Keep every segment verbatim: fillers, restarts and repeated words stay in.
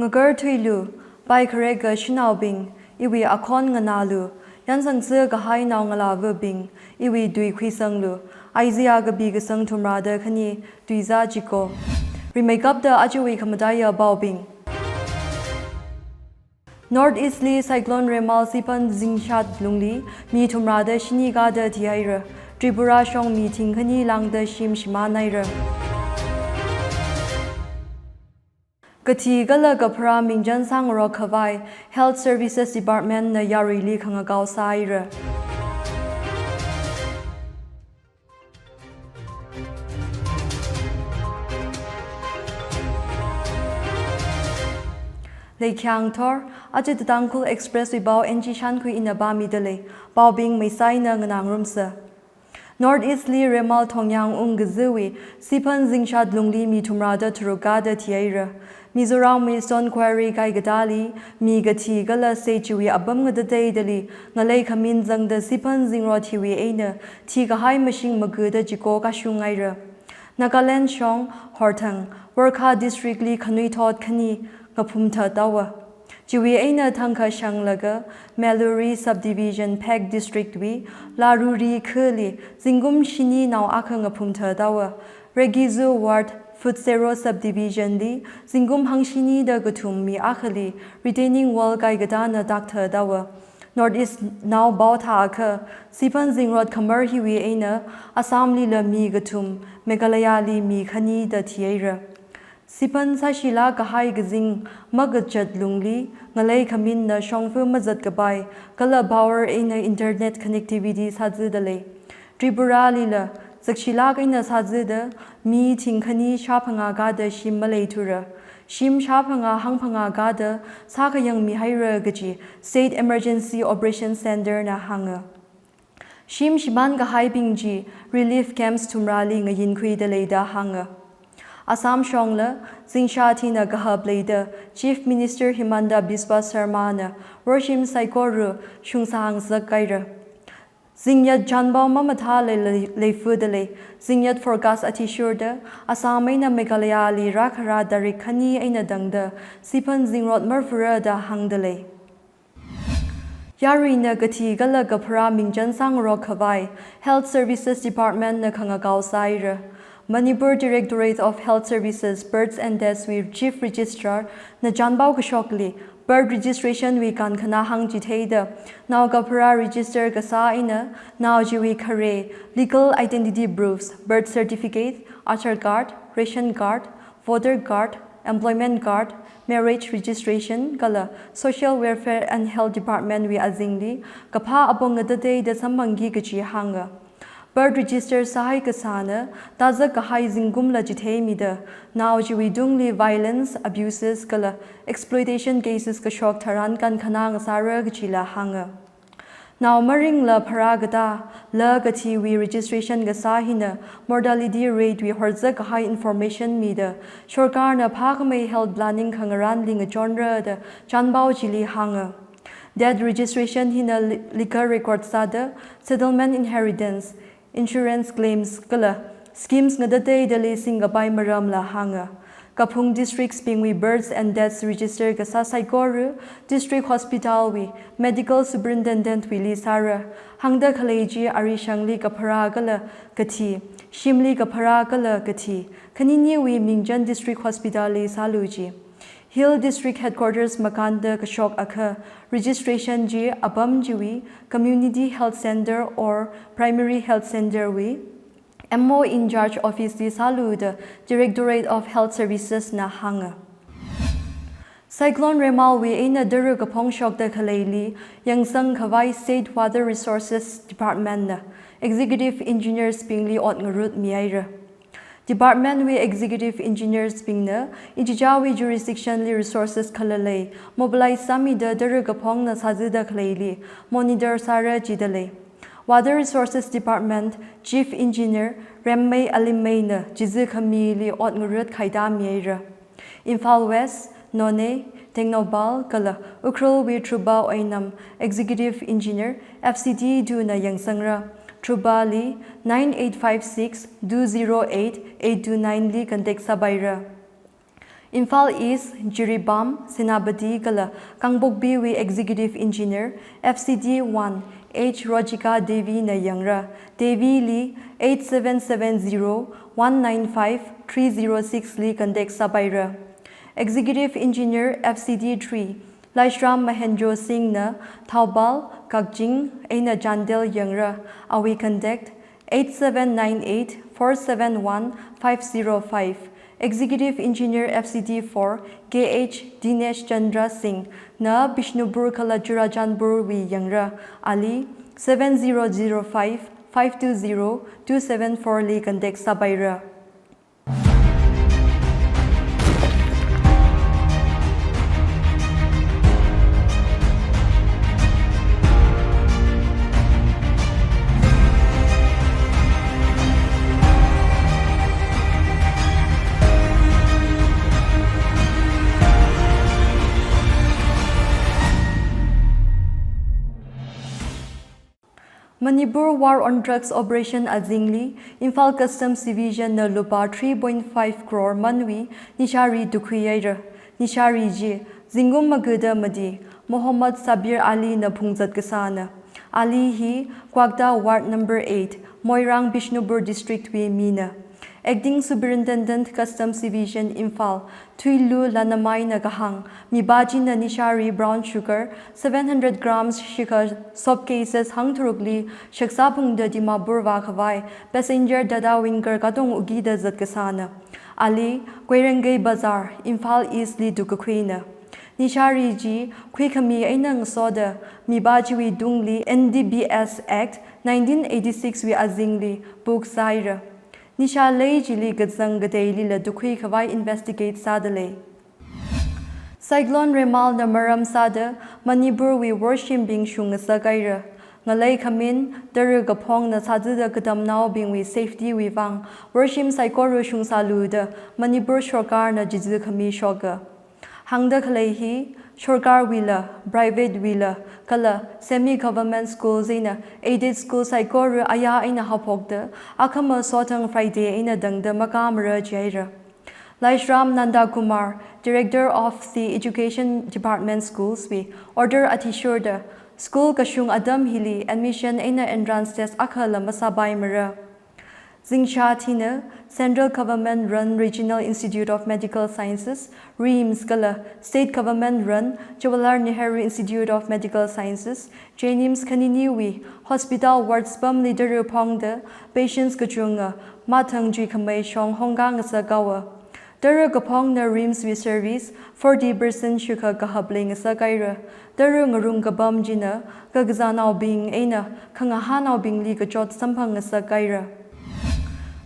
Ngakarthuilu, paikhare kashinaobing, iwui akhon nganālu, yansangsi kahai naongalāvabing, iwui tui khuisanglu, Isaiah kapi kasang thumrāda khani, tuizā chiko. Rimeikapta ajawui khamataiya paobing. North East li Cyclone Remal siphan zingshat lungli mi thumrāda shini kāda thihaira. Tripura shong mi thingkhani lāngda shim shimānhaira. Kathi kala kapharā mingchan sāngarok khavai Health Services Department na yaruili khangakao sāhaira. Leikhyang thor, aja The Tangkhul Express wui pao N G Shankhui ina pāmida lei, paobing meisaina nganāngarumsa. North East li Remal thongyang ungkaziwui siphan zingshat lungli mi thumrāda tharuk kāda thihaira. Mizoramwui Stone Quarry kaikatali mi kathi kala state chiwui apam ngatateidali ngalei khamin zangda siphan zingrot hiwui eina thikahai mashing makuda chiko kashunghaira. Nagaland shong Horthang, Wokha District li khanuithot khani ngaphumthat haowa. Chiwui eina thangkha shanglaga Meluri Subdivision Phek District wui Laruri khali zingkum shini nao akha ngaphumthat haowa. Regizu Ward Phutsero Subdivision li zingkum hangshini da kathum mi akhali retaining wall kaikatana takthat haowa. North East nao pao thākha, siphan zingrot khamar hiwui eina Assam lila mi kathum, Meghalaya li mi khani da thihaira. Siphan sāshilāk kahai kazing makachat lungli ngalei khaminna shongfa mazat kapai, kala power eina internet connectivity sāzida lei. Tripura lila zakshilāk eina sāzida mi thingkhani shāphangā kāda shim maleithura. Shim shāphangā hangphangā kāda sākhayang mihaira kaji State Emergency Operation Center na hānga. Shim shimān kahaibing chi relief camps thumrāli ngayinkhuida leida hānga. Assam shongla zingshat hina kahap leida Chief Minister Himanta Biswa Sarma na worshim saikora shungsāhāngsak haira. Zingyat chanpao mamathā lei, lei, leifuda lei. Zingyat forecast athishurda Assam eina Meghalaya li rākhara tarik khani eina tangda siphan zingrot marfura da hāngda lei. Yaruina kathi kala kapharā mingchan sāngarok khavai Health Services Department na khangakao sāhaira. Manipur Directorate of Health Services Births and Deaths wui Chief Registrar na chanpao kashokli birth registration wui kankhana hāngchitheida nao kapharā register kasā eina nao chiwui khare, legal identity proofs, birth certificate, Aadhaar card, ration card, voter card, employment card, marriage registration kala Social Welfare and Health Department wui azingli kaphā apong ngatateida samphangki kaji hānga. Birth register sāhai kasāna tazak kahai zingkumla chitheimida nao chiwui tungli violence, abuses kala exploitation cases kashok tharan kankhana ngasāra kajila hānga. Nao maringla pharā katā, la kathiwui registration kasā hina mortality rate wui horzak kahai information mida, sorkarna phākhamei health planning khangarānli ngachonra da chanpao chili hānga. Death registration hina li-, liquor record sāda, settlement inheritance, insurance claims kala schemes ngatateidali singkapai maramla hānga. Kaphung districts bingwui births and deaths register kasā saikora district hospital wui medical superintendent wuili sāra. Hāngda khalei chi arishangli kapharā kala kathi, shimli kapharā kala kathi, khaniniwui mingchan district hospital li sālu ji. Hill District Headquarters makānda kashok akha registration chi apam chiwui Community Health Center or Primary Health Center wui M O in charge office li sālu da Directorate of Health Services na hānga. Cyclone Remal wui eina tara kaphong shokda khaleili yangsang khavai State Water Resources Department na executive engineers bingli ot ngarut mihaira. Department wui executive engineers bingna ichichāwui jurisdiction li resources khala lei mobilize sāmida tara kaphongna sāzida khaleili monitor sāra jida lei. Water Resources Department Chief Engineer Remmei Alimmeina chizi khamili ot ngarut khaida mihaira. Imphal West, Noney, Tengnoupal kala Ukhrulwui Thruba Oinam Executive Engineer F C D two na yangsangra. Thrubali nine eight five six two zero eight eight two nine li contact sāpaira. Imphal East, Jiribam, Senapati kala Kangpokpi wui Executive Engineer, F C D one, H Rojika Devi na yangra. Devi li eight seven seven zero one nine five three zero six li contact sāpaira. Executive Engineer, F C D three, Laishram Mahendra Singh na Thoubal, Kakching eina Chandel yangra. Awui contact eight seven nine eight four seven one five zero five. Executive Engineer, F C D four, K H Dinesh Chandra Singh na Bishnupur kala Churachandpur wui yangra. Ali seven zero zero five five two zero two seven four li contact sāpaira. Manipur War on Drugs Operation azingli Imphal Customs Division na lupā three point five crore manwui nishari tukhuihaira. Nishari chi zingkum magada mati Mohammad Sabir Ali na phungzat kasāna. Ali hi Kwakta Ward number eight, Moirang, Bishnupur District wui mina. Acting Superintendent, Customs Division, Imphal, Thuilu Lanamai na kahāng, mipā china nishari brown sugar seven hundred grams shikha soap cases hangtharukli shaksā phungda Dimapur vākhavai passenger Tata Winger katong ukida zat kasāna. Ali Koirengei Bazar, Imphal East li tukkakhuina. Nishari chi khuikhami eina ngasoda mipā chiwui tungli N D P S Act nineteen eighty-six wui azingli book sāhaira. Nisha lei chili kazang kateilila tukkhuikhavai investigate sādalei. Cyclone Remal na maram sāda Manipur wui worshimbing shung ngasakhaira. Ngalei khamin tara kaphongna sāzada katamnaobingwui safety wui vang worshim saikora shungsālu da Manipur sorkarna chizu khami shoka. Hāngda khalei hi sorkarwuila, private wuila, kala semi-government schools eina aided school saikora aya eina haophokda, akhama sothang Friday eina tangda makāmara jihaira. Laishram Nanda Kumar, Director of the Education Department Schools wui order athishurda, school kashung atam hili admission eina entrance test akhala masāpaimara. Zingsha thina Central Government run Regional Institute of Medical Sciences, RIMS, kala State Government run Jawaharlal Nehru Institute of Medical Sciences, JNIMS khaniniwui hospital wards pamli tara phongda patients kachunga mathang chuikhamei shong hongkā ngasakhaowa. Tara kaphongna RIMS wui service forty percent shikha kahap leingasakhaira. Tara ngarung kapam china kakazānaobing eina khangahānaobingli kachot samphang ngasakhaira.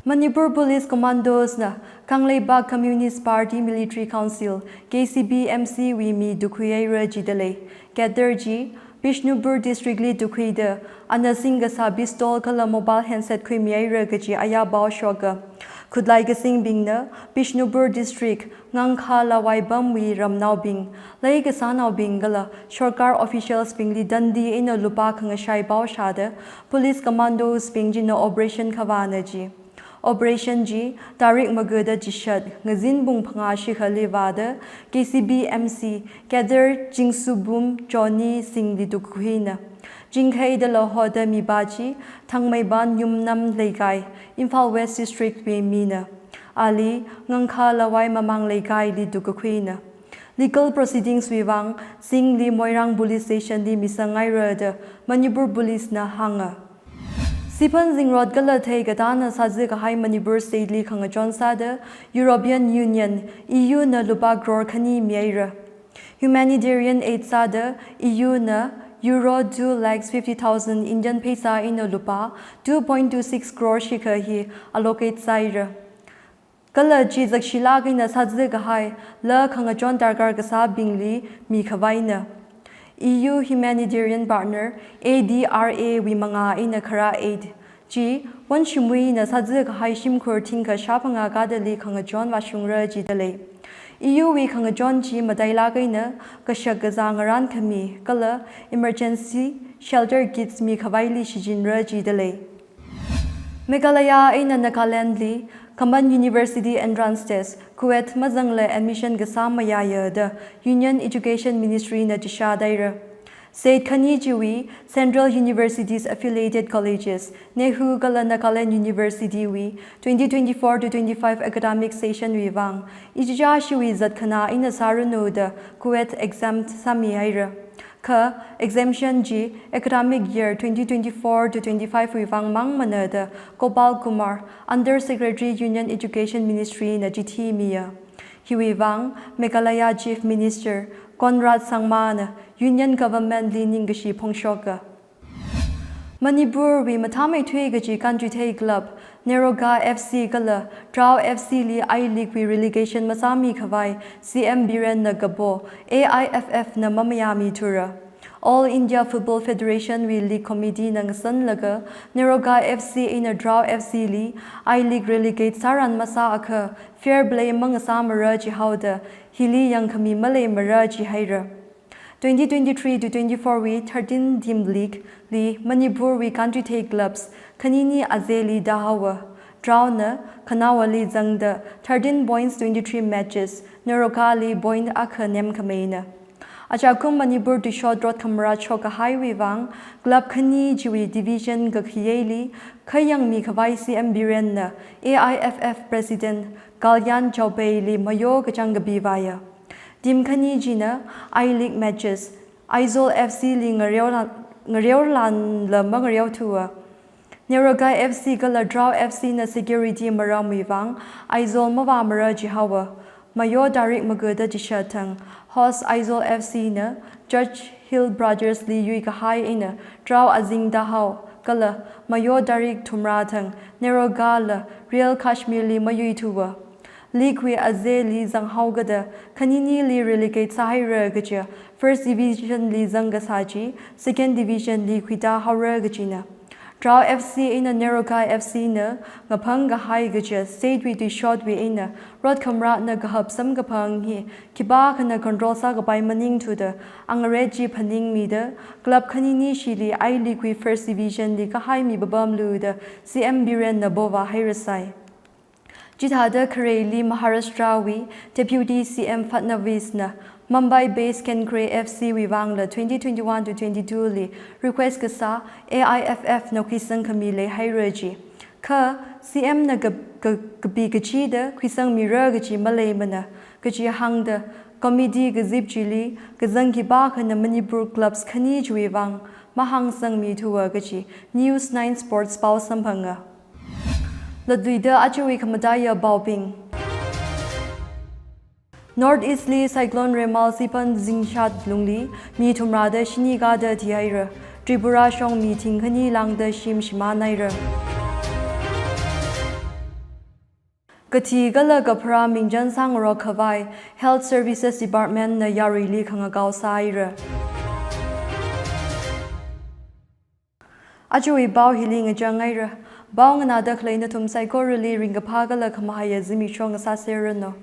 Manipur Police Commandos na Kangleipak Communist Party Military Council, K C P M C wui mi tukkhuihaira jidalei. Cadre chi Bishnupur District li tukkhuida, ana singkasā pistol kala mobile handset khuimihaira kaji ayā pao shoka. Khutlai kasingbingna Bishnupur District, Ngangkha Lawai pamwui ramnaobing, leikasānaobing kala sorkar officials bingli tandi eina lupā khangashai pao shāda, police commandos bing china operation khavāna ji. Operation chi tarik magada chishat, ngazin pung phangā shikhali vāda, K C P M C cadre Chingsubum Johnny Singh li tukkhuina. Chingkhaidala hoda mipā chi Thangmeipan Yumnam Leikai, Imphal West District wui mina. Ali Ngangkha Lawai Mamang Leikaili tukkakhuina. Legal proceedings wui vang Singh li Moirang Police Station li misanghaira da Manipur Police na hānga. Siphan zingrot kala theikatāna sāzakahai Manipur State li khangachon sāda European Union, E U na lupā crore khani mihaira. Humanitarian aid sāda E U na Euro two lakhs fifty thousand, Indian pheisā eina lupā two point two six crore shikha hi allocate sāhaira. Kala chi zakshilāk eina sāzakahai la khangachon darkar kasābingli mikhavaina. E U humanitarian partner A D R A wui mangā eina kharā aid chi Wonshimwui na sāzakahai shimkhur thingkha shāphangā kadali khangachon vāshungra jidalei. E U wui khangachon chi matailāk eina kashak kazā ngarān khami kala emergency shelter kits mikhavaili shichinra jidalei. Meghalaya eina Nagaland li Khaman University Entrance Test, Kuwait mazangla admission kasā mayāya da Union Education Ministry na chishāda haira. State khani chiwui Central Universities Affiliated Colleges, NEHU kala Nagaland University wui twenty twenty-four to twenty-five academic session wui vang, ichichā shiwui zatkhanā eina sāranu da Kuwait exempt sāmi haira. Kha exemption chi academic year twenty twenty-four to twenty-five wui vang mang mana da Gopal Kumar, Under Secretary Union Education Ministry na chithi miya. Hiwui vang Meghalaya Chief Minister Conrad Sangma na Union Government li ningkashi phongshoka. Manipur wui mathāmeithui kachi country thei club, Neroga F C kala Drao F C li I-League wui relegation masāmi khavai C M Biren na kapo A I F F na mamayāmi thura. All India Football Federation wui League Committee na ngasanlaga Neroga F C eina Drao F C li I-League relegate sāran masāakha fair play mangasāmara jihaoda hili yangkhami maleimara jihaira. Twenty twenty-three to twenty-four wui thirteen team league li Manipur wui country thei clubs khanini azeli tāhaowa. Drao na Khanaowa li zangda thirteen points twenty-three matches, Neroga li point akha nemkhameina. Achakum Manipur tuishot rot khamara chokkahaiwui vang, club khani chiwui division kakhayeili khayangmi khavai C M Biren na A I F F President Kalyan Chaubey li mayo kachang kapi vāya. Team khani china I-League matches, Aizawl F C li ngareo la-, ngareolanla mangareothuwa. Neroga F C kala Drao F C na security maramwui vang Aizawl mavāmara jihaowa. Mayo tarik magada chishat thang host Aizawl F C na Churchill Brothers li yuikahai eina draw azing tāhao kala mayo tarik thumrā thang Neroga la Real Kashmir li mayuithuwa. League wui azeli zanghaokada khaninili relegate sāhaira kaja First Division li zangkasā chi Second Division li khuitāhaora kajina. Drao F C eina Neroga F C na ngaphang kahai kaja state wui tuishotwui eina rot khamara na kahap samkaphang hi khipākhana control sākapai maningthuda angarei chi phaningmida club khanini shili I-League wui First Division li kahai mipapamlu da C M Biren na povāhairasai. Chithāda khareili Maharashtra wui Deputy C M Fadnavis na Mumbai based Kenkre F C wui vangla twenty twenty-one to twenty-two li request kasā A I F F na khuisangkhami leihaira ji. Kha C M na ka, ka, kapi kachida khuisangmira kaji maleimana kaji hāngda committee kazip chili kazang khipākhana Manipur clubs khani chiwui vang mahāngsangmithuwa kaji News Nine Sports pao samphanga. Latluida ajawui khamataiya paobing. North East li Cyclone Remal siphan zingshat lungli mi thumrāda shini kāda thihaira. Tripura shong mi thingkhani lāngda shim shimānhaira. Kathi kala kapharā mingchan sāngarok khavai Health Services Department na yaruili khangakao sāhaira. Ajawui pao hili ngachanghaira. Pao nganāda khalei nathum saikorali ringkaphā kala khamahaiya zimiksho ngasāserranu.